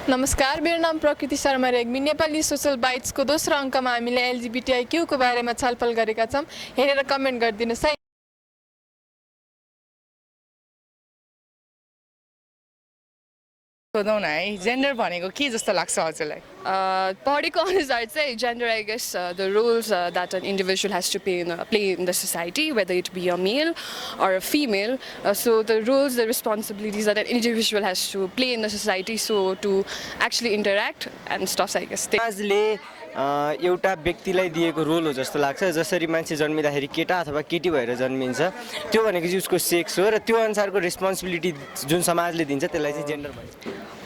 नमस्कार, मेरो नाम प्रकृति शर्मा रेग्मी। नेपाली सोशल बाइट्सको दोस्रो अङ्कमा हामीले एलजीबीटीआईक्यू को बारेमा छलफल गरेका छौं। हेरेर कमेन्ट गरिदिनुस् है। सोधौँ न है, जेन्डर भनेको के जस्तो लाग्छ हजुरलाई? पढेको अनुसार चाहिँ gender, I guess, the roles that an individual has to play in the society, whether it be a male or a female. So the roles, the responsibilities that an individual has to play in the society, so to actually interact and stuff, I guess. समाजले एउटा व्यक्तिलाई दिएको role हो जस्तो लाग्छ। जसरी मान्छे जन्मिँदाखेरि केटा अथवा केटी भएर जन्मिन्छ, त्यो भनेको चाहिँ उसको सेक्स हो र त्यो अनुसारको रेस्पोन्सिबिलिटी जुन समाजले दिन्छ त्यसलाई चाहिँ जेन्डर भन्छ।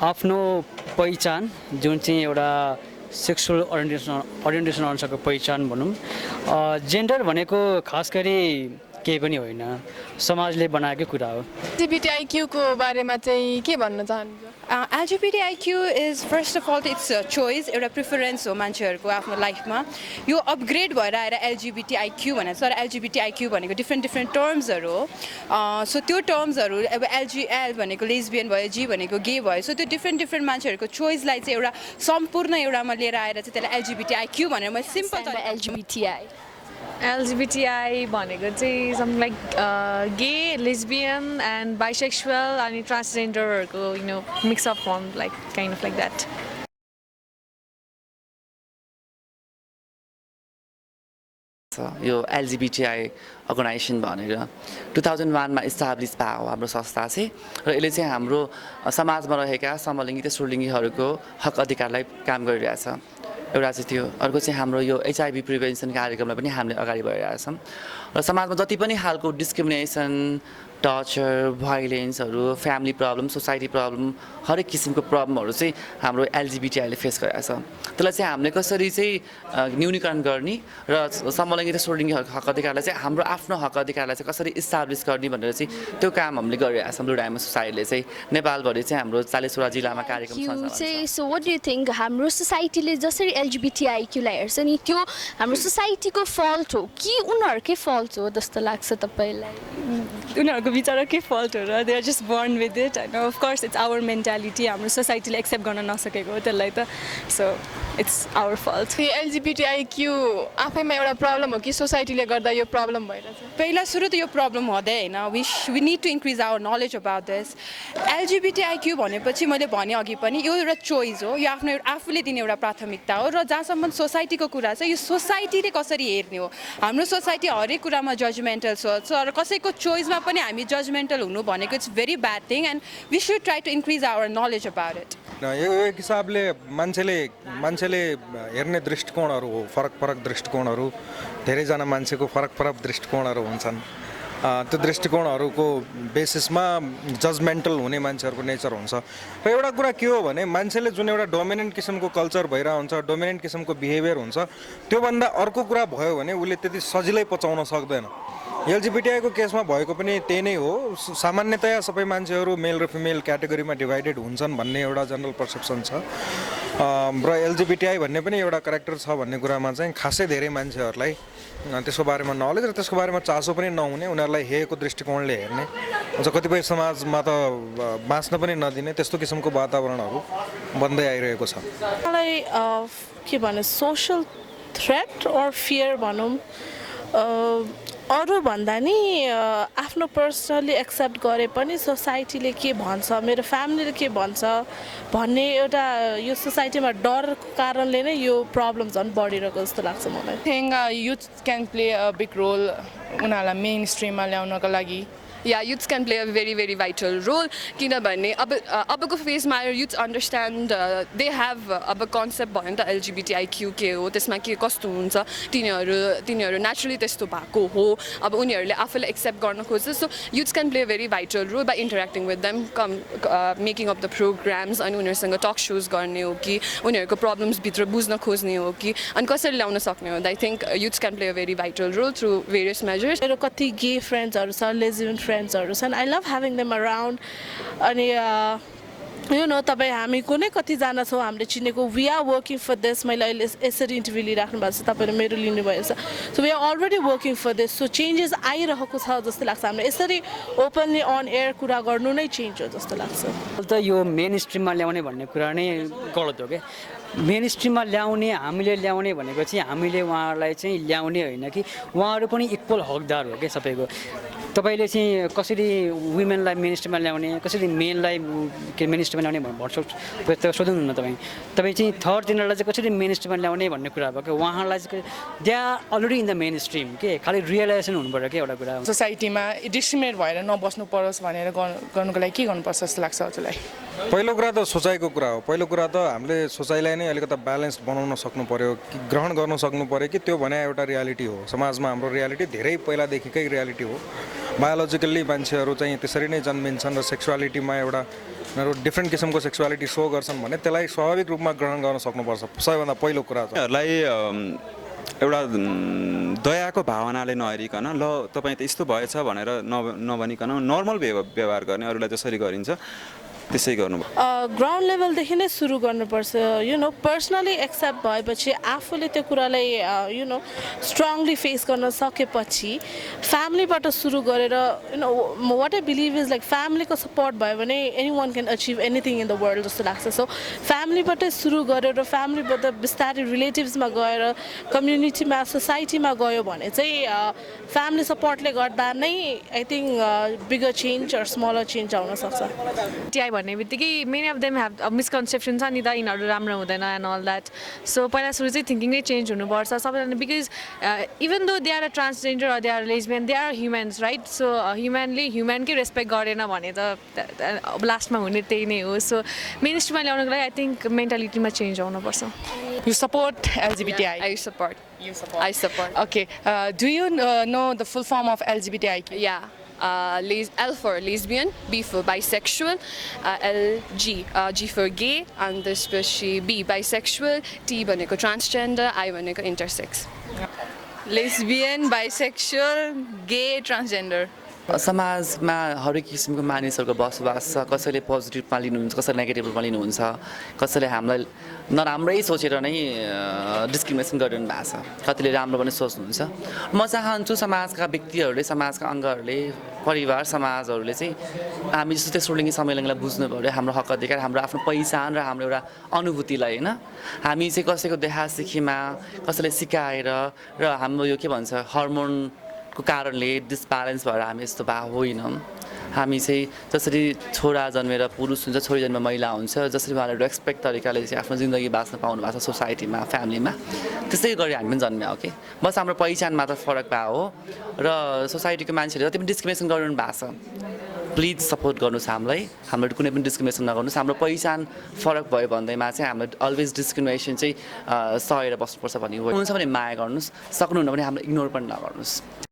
आफ्नो पहिचान जुन चाहिँ एउटा सेक्सुअल ओरिएन्टेसन अनुसारको पहिचान भनौँ। जेन्डर भनेको खास गरी केही पनि होइन, समाजले बनाएकै कुरा हो। एलजीबीटीआईक्यू को बारेमा चाहिँ के भन्न चाहनुहुन्छ? LGBTIQ is first of all it's a choice, एउटा प्रिफरेन्स हो मान्छेहरूको आफ्नो लाइफमा। यो अपग्रेड भएर आएर LGBTIQ भनेको छ र LGBTIQ भनेको डिफ्रेन्ट टर्म्सहरू हो। सो त्यो टर्म्सहरू अब LGL भनेको लेस्बियन भयो, G भनेको गे भयो। सो त्यो डिफ्रेन्ट मान्छेहरूको चोइसलाई चाहिँ एउटा सम्पूर्ण एउटामा लिएर आएर चाहिँ त्यसलाई LGBTIQ भनेर म सिम्पल LGBTI भनेको चाहिँ something like gay, lesbian and bisexual अनि transgenderहरूको mix up form, like kind of like that. यो एलजीबीटीआई अर्गनाइजेसन भनेर 2001 मा इस्टाब्लिस भयो हाम्रो संस्था चाहिँ, र यसले चाहिँ हाम्रो समाजमा रहेका समलिङ्गी तेस्रोलिङ्गीहरूको हक अधिकारलाई काम गरिरहेछ। एउटा चाहिँ त्यो, अर्को चाहिँ हाम्रो यो HIV प्रिभेन्सन कार्यक्रमलाई पनि हामीले अगाडि बढाइरहेछौँ र समाजमा जति पनि खालको डिस्क्रिमिनेसन, टर्चर, भाइलेन्सहरू, फ्यामिली प्रब्लम, सोसाइटी प्रब्लम, हरेक किसिमको प्रब्लमहरू चाहिँ हाम्रो एलजीबीटीआईले फेस गरेको छ। त्यसलाई चाहिँ हामीले कसरी चाहिँ न्यूनीकरण गर्ने र समलिङ्गी तेस्रोलिङ्गी हक अधिकारलाई चाहिँ हाम्रो आफ्नो हक अधिकारलाई चाहिँ कसरी इस्टाब्लिस गर्ने भनेर चाहिँ त्यो काम हामीले गरिरहेको छौँ। ब्लू डायमन्ड सोसाइटीले चाहिँ नेपालभरि चाहिँ हाम्रो 40वटा जिल्लामा कार्यक्रम छ। So what do you think, हाम्रो सोसाइटीले जसरी एलजीबीटीआईक्यूलाई हेर्छ नि, त्यो हाम्रो सोसाइटीको फल्ट हो कि उनीहरूकै फल्ट हो जस्तो लाग्छ तपाईँलाई? उनीहरूको बिचराकै फल्ट हो र they are just born with it होइन। Of course it's our mentality, हाम्रो सोसाइटीले एक्सेप्ट गर्न नसकेको हो त्यसलाई त। So it's our fault. LGBTIQ आफैमा एउटा प्रब्लम हो कि सोसाइटीले गर्दा यो प्रब्लम भइरहेछ? पहिला सुरु त यो प्रब्लम हुँदै होइन। We need to increase our knowledge about this. LGBTIQ भनेपछि मैले भने अघि पनि यो एउटा चोइस हो, यो आफ्नो आफूले दिने एउटा प्राथमिकता हो। र जहाँसम्म सोसाइटीको कुरा छ, यो सोसाइटीले कसरी हेर्ने हो। हाम्रो सोसाइटी हरेक कुरामा जजमेन्टल छ, र कसैको चोइसमा पनि हामी जजमेन्टल हुनु भनेको it's very bad thing and we should try to increase our knowledge about it. यो एक हिसाबले मान्छेले हेर्ने दृष्टिकोणहरू हो, फरक दृष्टिकोणहरू, धेरैजना मान्छेको फरक दृष्टिकोणहरू हुन्छन्। त्यो दृष्टिकोणहरूको बेसिसमा जजमेन्टल हुने मान्छेहरूको नेचर हुन्छ। र एउटा कुरा के हो भने मान्छेले जुन एउटा डोमिनेन्ट किसिमको कल्चर भइरहेको हुन्छ, डोमिनेन्ट किसिमको बिहेभियर हुन्छ, त्योभन्दा अर्को कुरा भयो भने उसले त्यति सजिलै पचाउन सक्दैन। एलजीबीटीआईको केसमा भएको पनि त्यही नै हो। सामान्यतया सबै मान्छेहरू मेल र फिमेल क्याटेगोरीमा डिभाइडेड हुन्छन् भन्ने एउटा जनरल पर्सेप्सन छ। र एलजीबीटीआई भन्ने पनि एउटा क्यारेक्टर छ भन्ने कुरामा चाहिँ खासै धेरै मान्छेहरूलाई त्यसको बारेमा नलेज र त्यसको बारेमा चासो पनि नहुने, उनीहरूलाई हेयको दृष्टिकोणले हेर्ने, अझ कतिपय समाजमा त बाँच्न पनि नदिने त्यस्तो किसिमको वातावरणहरू बन्दै आइरहेको छ। मलाई के भन्नु, सोसल थ्रेट अर फियर भनौँ, अरू भन्दा नि आफ्नो पर्सनली एक्सेप्ट गरे पनि सोसाइटीले के भन्छ, मेरो फ्यामिलीले के भन्छ भन्ने एउटा यो सोसाइटीमा डरको कारणले नै यो प्रब्लम झन् बढिरहेको जस्तो लाग्छ मलाई। Youth can play a big role उनीहरूलाई मेन स्ट्रिममा ल्याउनको लागि। Youths can play a very vital role किनभने अबको फेजमा youths understand they have अब कन्सेप्ट भयो नि त LGBTIQ के हो, त्यसमा के कस्तो हुन्छ, तिनीहरू naturally त्यस्तो भएको हो, अब उनीहरूले आफूलाई एक्सेप्ट गर्न खोज्छ। So youths can play a very vital role by interacting with them, making up the programs, अनि उनीहरूसँग टक शोज गर्ने हो कि उनीहरूको प्रब्लम्स भित्र बुझ्न खोज्ने हो कि अनि कसरी ल्याउन सक्ने हो। I think youths can play a very vital role through various measures. मेरो कति गे फ्रेन्ड्सहरू छ, लेस्बियन फ्रेन्ड्सहरू छन्, I love having them around. अनि यु नो तपाईँ हामी कुनै कतिजना छौँ हामीले चिनेको we are working for this मैले अहिले यसरी इन्टरभ्यू लिइराख्नु भएको छ तपाईँले मेरो लिनुभएको छ so we are already working for this so changes आइरहेको छ जस्तो लाग्छ हामीले यसरी ओपनली अन एयर कुरा गर्नु नै चेन्ज हो जस्तो लाग्छ त यो मेन स्ट्रिममा ल्याउने भन्ने कुरा नै गलत हो क्या मेन स्ट्रिममा ल्याउने हामीले ल्याउने भनेको चाहिँ हामीले उहाँहरूलाई चाहिँ ल्याउने होइन कि उहाँहरू पनि इक्वल हकदार हो क्या सबैको तपाईँले चाहिँ कसरी वुमेनलाई मेन स्ट्रिममा ल्याउने कसरी मेनलाई के मेन स्ट्रिममा ल्याउने भनेर सोध्नुहुन्न तपाईँ चाहिँ थर्ड जेन्डरलाई चाहिँ कसरी मेन स्ट्रिममा ल्याउने भन्ने कुरा भयो क्या उहाँहरूलाई चाहिँ they are already in the mainstream के खालि रियलाइजेसन हुनु पऱ्यो क्या एउटा कुरा सोसाइटीमा डिस्क्रिमिनेट भएर नबस्नु परोस् भनेर गर्नुको लागि के गर्नुपर्छ जस्तो लाग्छ हजुरलाई पहिलो कुरा त सोचाइको कुरा हो पहिलो कुरा त हामीले सोचाइलाई नै अलिकति ब्यालेन्स बनाउन सक्नु पर्यो कि ग्रहण गर्न सक्नु पर्यो कि त्यो भने एउटा रियालिटी हो समाजमा हाम्रो रियालिटी धेरै पहिलादेखिकै रियालिटी हो बायोलोजिकल्ली मान्छेहरू चाहिँ त्यसरी नै जन्मिन्छन् र सेक्सुअलिटीमा एउटा उनीहरू डिफ्रेन्ट किसिमको सेक्सुअलिटी सो गर्छन् भने त्यसलाई स्वाभाविक रूपमा ग्रहण गर्न सक्नुपर्छ सबैभन्दा पहिलो कुरा उनीहरूलाई एउटा दयाको भावनाले नहेरिकन ल तपाईँ त यस्तो भएछ भनेर नभनिकन नर्मल व्यवहार गर्ने अरूलाई जसरी गरिन्छ त्यसै गर्नु ग्राउन्ड लेभलदेखि नै सुरु गर्नुपर्छ यु नो पर्सनली एक्सेप्ट भएपछि आफूले त्यो कुरालाई यु नो स्ट्रङली फेस गर्न सकेपछि फ्यामिलीबाट सुरु गरेर you know what I believe is like फ्यामिलीको सपोर्ट भयो भने anyone can achieve anything in the world जस्तो लाग्छ सो फ्यामिलीबाटै सुरु गरेर फ्यामिलीबाट बिस्तारै रिलेटिभ्समा गएर कम्युनिटीमा सोसाइटीमा गयो भने चाहिँ फ्यामिली सपोर्टले गर्दा नै I think bigger change or smaller change आउन सक्छ टिआई भन्ने बित्तिकै many of them have misconception छ नि त यिनीहरू राम्रो हुँदैन एन्ड अल द्याट सो पहिला सुरु चाहिँ थिङ्किङ नै चेन्ज हुनुपर्छ सबैजना because even though they are a transgender or they are lesbian they are humans right so ह्युमनले ह्युमनकै रेस्पेक्ट गरेन भने त लास्टमा हुने त्यही नै हो सो मेन स्ट्रिममा ल्याउनको लागि आई थिङ्क मेन्टालिटीमा चेन्ज आउनुपर्छ you support LGBTI I support. I support. Okay. Do you know the full form of LGBTIQ? Yeah. L for lesbian, B for bisexual, G for gay, and त्यसपछि B bisexual, T भनेको transgender, I भनेको intersex. Lesbian, bisexual, gay, transgender. समाजमा हरेक किसिमको मानिसहरूको बसोबास छ कसैले पोजिटिभमा लिनुहुन्छ कसैले नेगेटिभमा लिनुहुन्छ कसैले हामीलाई नराम्रै सोचेर नै डिस्क्रिमिनेसन गरिरहनु भएको छ कतिले राम्रो पनि सोच्नुहुन्छ म चाहन्छु समाजका व्यक्तिहरूले समाजका अङ्गहरूले परिवार समाजहरूले चाहिँ हामी जस्तो तेस्रो लिङ्गी सम्मेलनलाई बुझ्नु पऱ्यो हाम्रो हक अधिकार हाम्रो आफ्नो पहिचान र हाम्रो एउटा अनुभूतिलाई होइन हामी चाहिँ कसैको देखासेखीमा कसैले सिकाएर र हाम्रो यो के भन्छ हर्मोनको कारणले डिसब्यालेन्स भएर हामी यस्तो भए होइनौँ हामी चाहिँ जसरी छोरा जन्मेर पुरुष हुन्छ छोरी जन्मेर महिला हुन्छ जसरी उहाँले रेस्पेक्ट तरिकाले चाहिँ आफ्नो जिन्दगी बाँच्न पाउनु भएको छ सोसाइटीमा फ्यामिलीमा त्यस्तै गरी हामी पनि जन्म्या हो कि बस हाम्रो पहिचान मात्र फरक भयो हो र सोसाइटीको मान्छेले जति पनि डिस्क्रिमिनेसन गरिरहनु भएको छ प्लिज सपोर्ट गर्नुहोस् हामीलाई हाम्रो कुनै पनि डिस्क्रिमिनेसन नगर्नुहोस् हाम्रो पहिचान फरक भयो भन्दैमा चाहिँ हामीले अलवेज डिस्क्रिमिनेसन चाहिँ सहेर बस्नुपर्छ भन्ने हुन्छ भने माया गर्नुहोस् सक्नुहुन्न भने हामीलाई इग्नोर पनि नगर्नुहोस्